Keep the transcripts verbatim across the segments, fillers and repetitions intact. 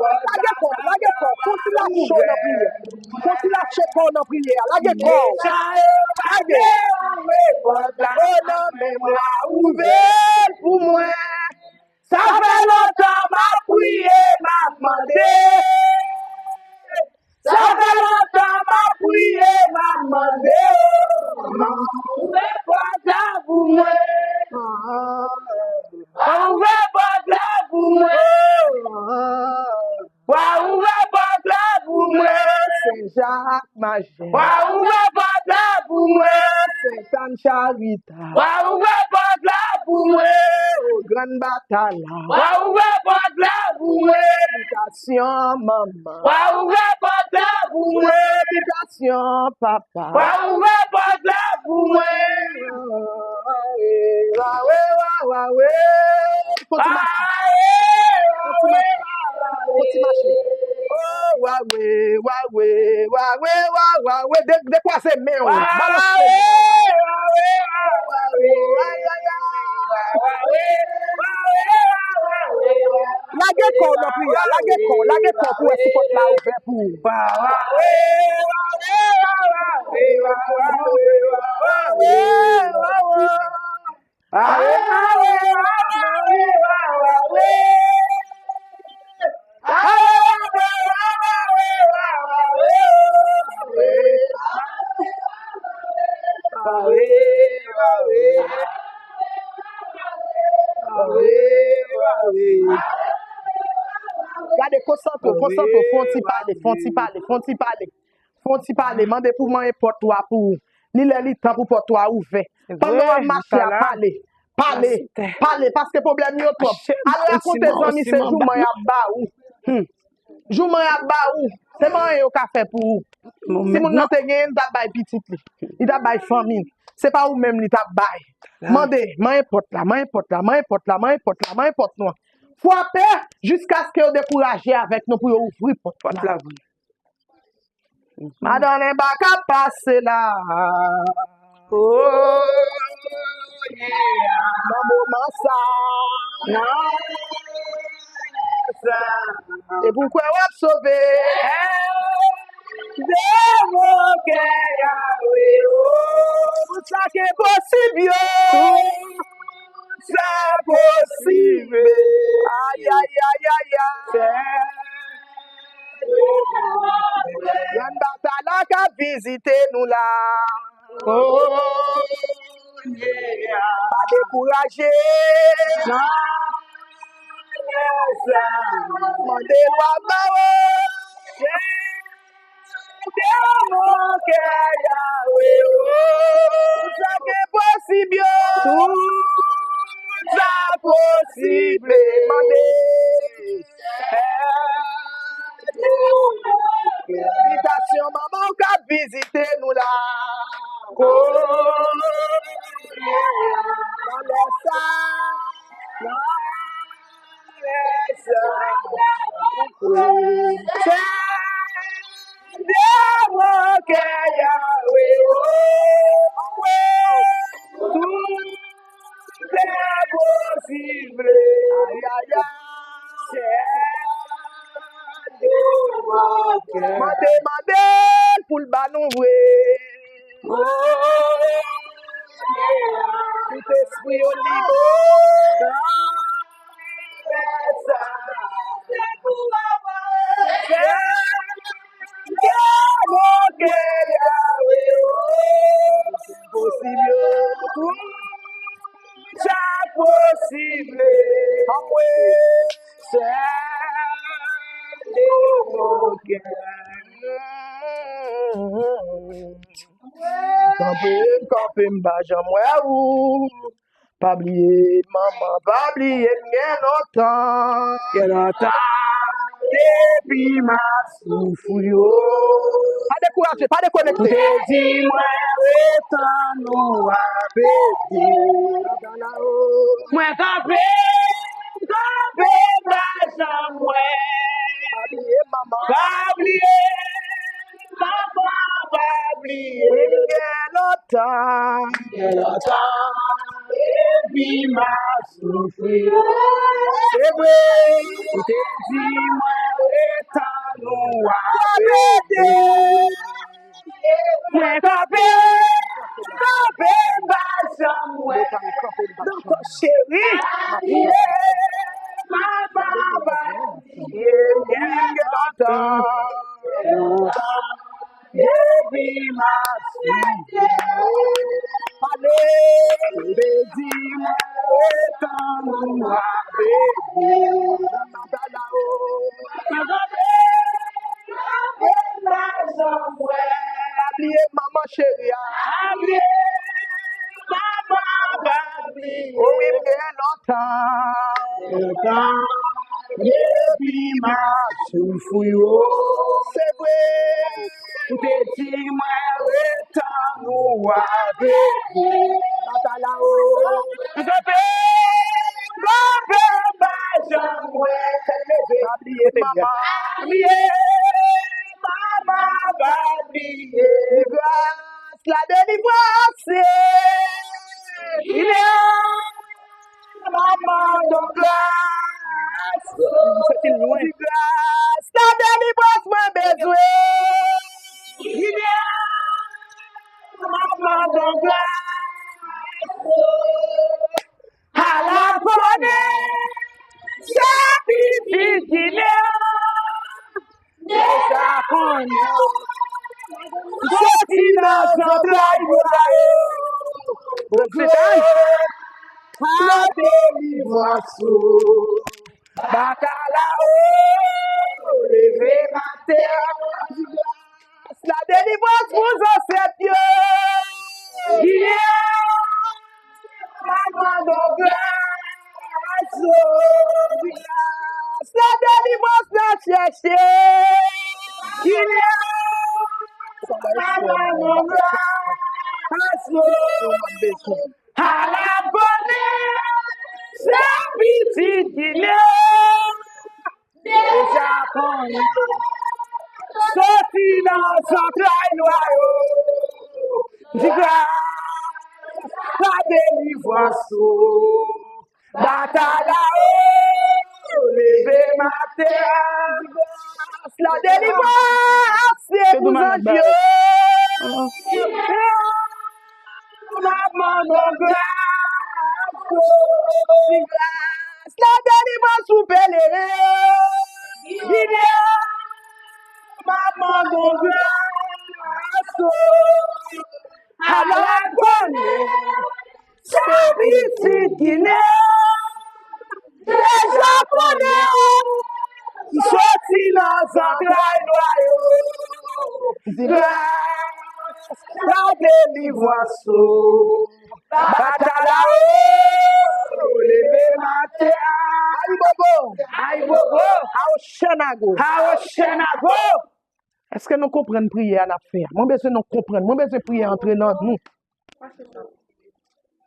Lage kò, lage kò, kontinye cho nan priyè. Kontinye cho kò nan priyè. Lage kò. Lage. O nan men mwen, ouvè l pou mwen. Sa fè lontan m ap priye, m ap mande. Sa fè lontan m ap priye, m ap mande w. Ouvè pòt la pou mwen. Ouvè pòt la pou mwen. Wa ouvè pòt la pou mwen. Sen Jak Majè. Wa ouvè pòt la pou mwen. Sentàn Charita. Wa ouvè pòt la pou mwen. O grann batay la. Wa ouvè pòt la pou mwen. Bitasyon manman. Wa ouvè pòt la pou mwen. Bitasyon papa. Wa ouvè pòt la pou mwen. Wa we, wa, wa we. Kontinye mache. Kontinye mache. Kontinye mache. Oh, wa we, wa we, wa we, wa, wa we. De, dekwaze men w. Balanse men w. Lage kò w nan priyè. Lage kò w. Lage kò w pou w wè si pòt la ouvè pou ou. Gade, konsantre w, konsantre w, fè yon ti pale, fè yon ti pale, fè yon ti pale. Fè yon ti pale, mande pou manyen pòt la pou ou. Li lè li tan pou pòt la ouvè. Pandan w ap mache a, pale, pale, pale, paske pwoblèm yo twòp. Al rakonte zanmi se jouman y ap ba ou. Hmm. Jouman y ap ba ou, se manyen yo ka fè pou ou. Si moun nan te genyen, li t ap bay pitit li, li t ap bay fanmi l. Se pa ou menm li t ap bay. Mande, manyen pòt la, manyen pòt la, manyen pòt la, manyen pòt la, manyen pòt nou an. Frape jiskaske yo dekouraje avèk nou pou yo ouvri pòt la. Madan Lenba k ap pase la. Oh, yeah. Nan moman sa. Nan sa. E pou kwè w ap sove. De mon kè, Yahweh, oh. Tout sa k enposib yo. Tout sa posib. Ay, ay, ay, ay, ay. Grann batay la k ap vizite nou la. Oh, yeah. Pa dekouraje. Mande l w ap ba ou. Mande w, mon kè, Yahweh, oh. Tout sa k enposib yo. Tout sa posib. Mande. Bitasyon manman w k ap vizite nou la. Nan lè sa. Nan lè sa. Sèvyè mon kè, Yahweh, oh. Tout est possible. Ay, ay, ay. Mande, mande l pou l ba nou vre. Tout espri yo libe. Sèvyè mon kè, Yahweh, oh. Posib yo. Tout sa posib. Anmwe. Sèl de mon kè. Kanpe, kanpe, m pa janm wè ou. Pa bliye manman, pa bliye m gen lontan. Gen lontan depi m ap soufri, o. Pa dekouraje, pa dekonekte. Ou te di mwen ret ann ou ap ede. Mwen kanpe, kanpe, pa janm wè. Pa bliye manman. Pa bliye manman, pa bliye. Wi, m gen lontan. Gen lontan depi m ap soufri. Se vre, ou te di mwen, etan nou ap ede. Mwen kanpe, kanpe, m pa janm wè. Donk, cheri, m ap bliye, m ap bliye, m gen lontan. Depi m ap swiv ou, pale, ou te di mwen, etan nou ap ede. Batay la o. Pa bliye manman cheri a. Pa bliye manman, pa bliye. O wi, m gen lontan. Lontan. Depi m ap soufri o. Se vre. Ou te di mwen, etan nou ap ede. Batay la o. Kanpe, kanpe, pa janm wè. Pa bliye manman. Pa bliye manman, pa bliye. Gras la delivrans. Manman, donk gras. Soti lwen. Gras la delivrans mwen bezwen. Manman, donk gras. Ala konnen se pitit Gideon. Deja konnen. Soti nan zantray bwa yo. Bon, se tan. Sa delivrans ou. Batay la o. Leve maten. Gras la delivrans pou zansèt yo. Gideon. Manman, donk gras, gras, la delivrans nan chèche. Gideon, manman, donk gras, ala konnen se pitit Gideon. Deja konnen. Soti nan zantray bwa yo. Di gras la delivrans ou. Batay la o. Leve maten. Gras la delivrans se pou zanj yo. Manman, donk gras, gras la delivrans pou peleren. Gideon, manman, donk gras, ala konnen se pitit Gideon. Deja konnen ou soti nan zantray bwa yo. Gras la delivrans ou. Batay la o. Leve maten. Ayibobo. Ayibobo. Awochanago. Awochanago. Èske nou konprann priyè a n ap fè a? Mwen bezwen nou konprann. Mwen bezwen priyè a antre nan nou.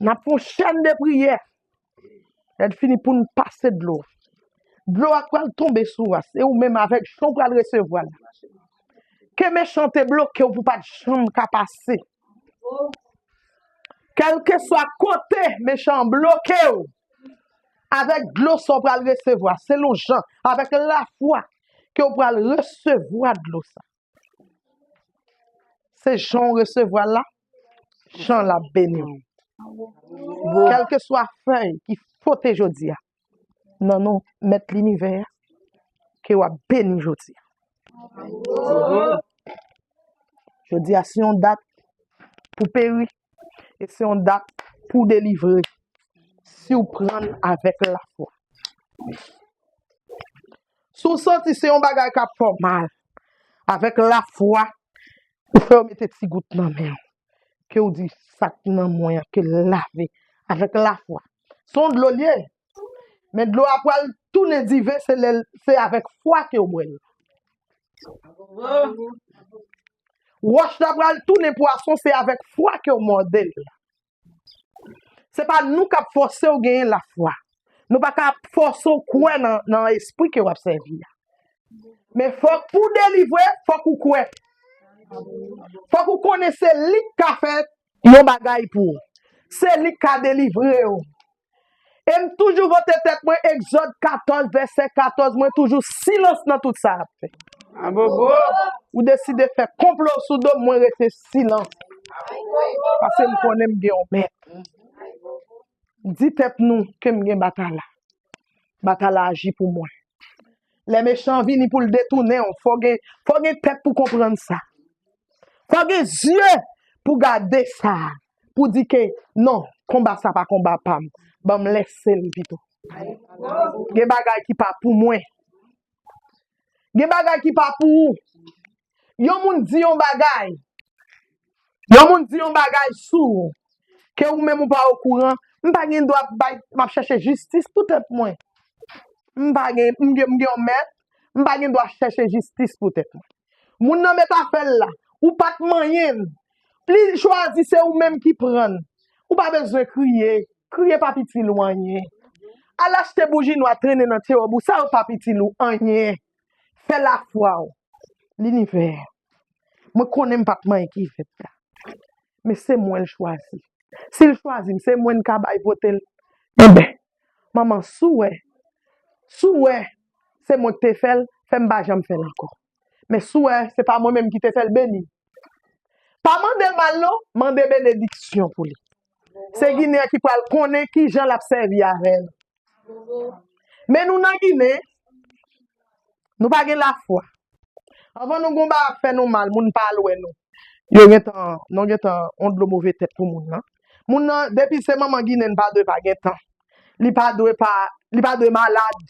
N ap fè yon chèn de priyè. Lè l fini pou n pase dlo. Dlo a pral tonbe sou w a. Se ou menm avèk jan w pral resevwa l. Ke mechan te bloke w pou w pa t janm ka pase. Kèlkeswa kote mechan an bloke w, avèk dlo sa w pral resevwa, selon jan, avèk lafwa ke w pral resevwa dlo sa. Se jan w resevwa l la, jan l ap beni w. Kèlkeswa fèy ki fwote jodi a, nan non Mèt linivè a, ke w ap beni jodi a. Jodi a, se yon dat pou peri, e se yon dat pou delivre, si w pran l avèk lafwa. Si w santi se yon bagay k ap fè w mal, avèk lafwa, ou fè yo mete ti gout nan men w, ke w di, "Sa k nan mwen an, ke l lave," avèk lafwa. Se yon dlo l ye, men dlo a pral tounen diven, se lè l, se avèk fwa ke w bwè l. Wòch la pral tounen pwason, se avèk fwa ke w mòde l. Se pa nou k ap fòse w genyen lafwa. Nou pa ka fòse w kwè nan, nan espri ke w ap sèvi a. Men fòk pou w delivre, fòk ou kwè. Fòk ou konnen se li k ka fè yon bagay pou ou. Se li k ka delivre w. E m toujou vote tèt mwen, Egzòd katòz, vèsè katòz, mwen toujou silans nan tout sa y ap fè. Abobo! Ou deside fè konplo sou do m, mwen rete silans. Paske m konnen m gen yon mèt. Di tèt nou ke m gen batay la. Batay la aji pou mwen. Lè mechan vini pou l detounen w, fò gen, fò gen tèt pou konprann sa. Fò gen zye pou gade sa, pou di ke non, konba sa pa konba pa m. Ban m lèse l pito. Gen bagay ki pa pou mwen. Gen bagay ki pa pou ou. Yon moun di yon bagay, yon moun di yon bagay sou ou, ke ou menm ou pa okouran, m pa gen dwa bay, m ap chèche jistis pou tèt mwen. M pa gen, m gen, m gen yon mèt, m pa gen dwa chèche jistis pou tèt mwen. Moun nan met afè l la, ou pa t manyen l. Li chwazi se ou menm ki pran l. Ou pa bezwen kriye. Kriye pa p itil ou anyen. Al achte bouji nwa trennen nan tye wòb ou, sa yo p ap itil ou anyen. Fè lafwa w. Linivè, mwen konnen m p ap manyen ki fèt la. Men se mwen l chwazi. Si l chwazi m, se mwen n ka bay vote l. Enben, manman, si w wè, si w wè se mwen k te fè l, fè m pa janm fè l ankò. Men si w wè se pa mwen menm ki te fè l, beni. Pa mande l mal non, mande benediksyon pou li. Se Ginen an ki pral konnen kijan l ap sèvi avè l. Men nou nan Ginen, nou pa gen lafwa. Anvan nou gon bagay ap fè nou mal, moun pa al wè nou. Yo gentan, nou gentan on dlo move tèt pou moun nan. Moun nan, depi se manman Ginen, pa dwe pa gen tan. Li pa dwe pa, li pa dwe malad.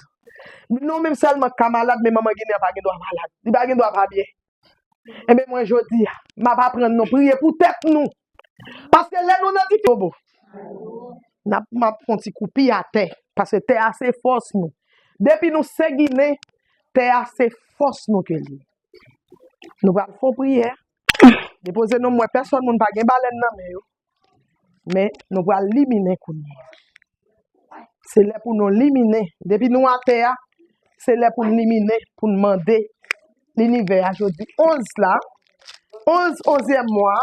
Nou menm sèlman k ka malad, men manman Ginen an pa gen dwa malad. Li pa gen dwa pa byen. Enben, mwen, jodi a, m ap aprann nou priye pou tèt nou. Paske lè nou nan difikilte, n ap, m ap fè yon ti kou pye atè. Paske tè a se fòs nou. Depi nou se Ginen, tè a se fòs nou ke l ye. Nou pral fè yon priyè. Depoze non, m wè pèsòn moun pa gen balèn nan men yo. Men nou pral liminen kounye a. Se lè pou nou liminen. Depi nou atè a, se lè pou n liminen, pou n mande linivè a jodi onz la, onz, onzyèm mwa,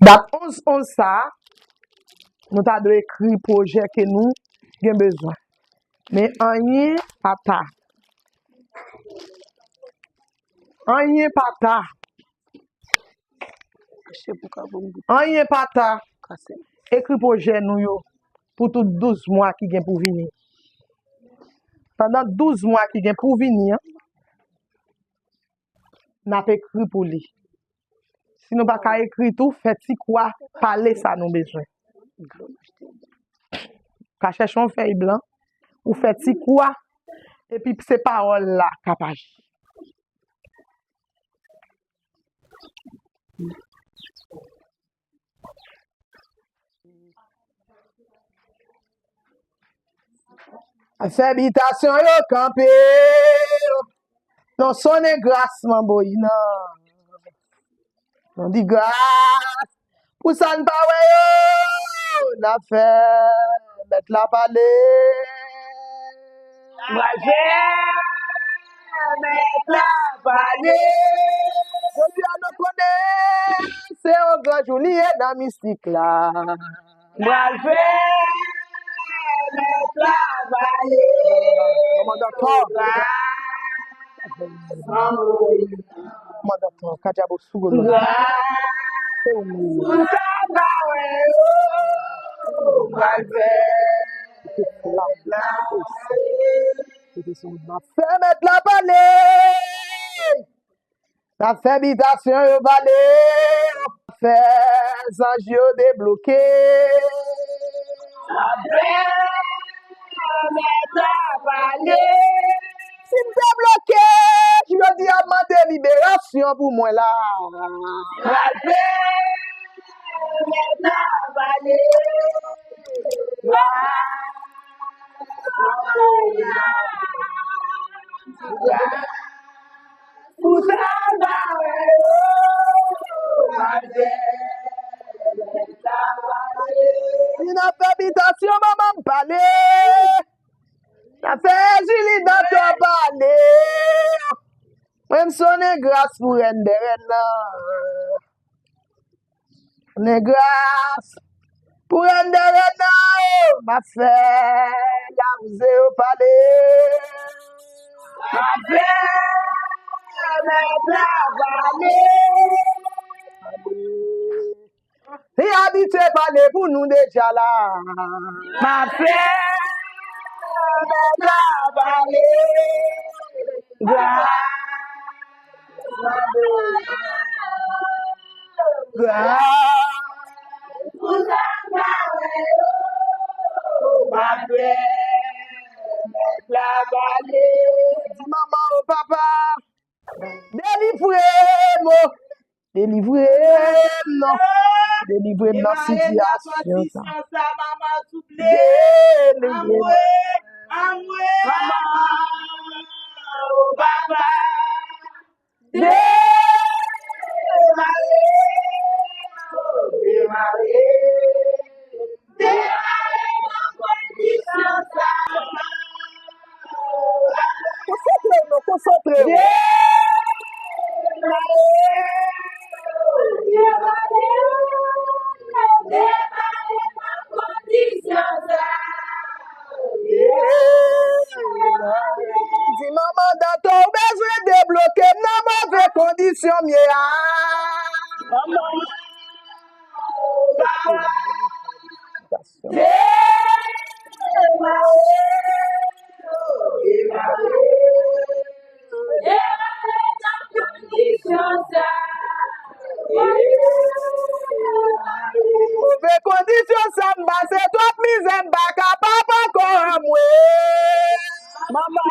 dat onz onz sa a, nou ta dwe ekri pwojè ke nou gen bezwen. Men anyen pa ta. Anyen pa ta. Anyen pa ta. Ekri pwojè nou yo pou tout douz mwa ki gen pou vini. Pandan douz mwa ki gen pou vini an, n ap ekri pou li. Si nou pa ka ekri tou, fè ti kwa, pale sa nou bezwen. Ka chèche yon fèy blan, ou fè ti kwa, epi se pawòl la k ap aji. Fè bitasyon yo kanpe. Non, sonnen gras, manbo inan. Non, di gras. Pou sa n pa wè yo, n ap fè mèt la pale. Mwen fè mèt la pale. Jodi a nou konnen se yon gran jou li ye nan mistik la. Mwen fè mèt la pale. Manman Dòktè. Manman Dòktè, Kadyabo Sougodo. Se ou menm. N ap fè mèt la pale. N ap fè bitasyon yo pale. N ap fè zanj yo debloke. N ap fè mèt la pale. Si m debloke, jodi a mande liberasyon pou mwen la. N ap fè mèt la pale. Pou sa n pa wè yo, si n ap fè bitasyon, manman m pale. N ap fè Jili Dantò pale. Mwen m sonnen gras pou rèn dè rèn nan. Sonnen gras. Pou rèn dè rèn nan, m ap fè lawouze yo pale. M ap fè nèg la pale. Li abitye pale pou nou deja la. M ap fè nèg la pale. Gra, gra. Di manman o papa, delivre m, delivre m non, delivre m nan sitiyasyon sa. Delivre m. Demare, demare, demare nan kondisyon sa. Konsantre w non, konsantre w. Demare, demare, demare nan kondisyon sa. Di manman Dantò ou bezwen debloke m nan move kondisyon m ye a. Move kondisyon sa m pase, twòp mizè m pa kapab ankò anmwe. Manman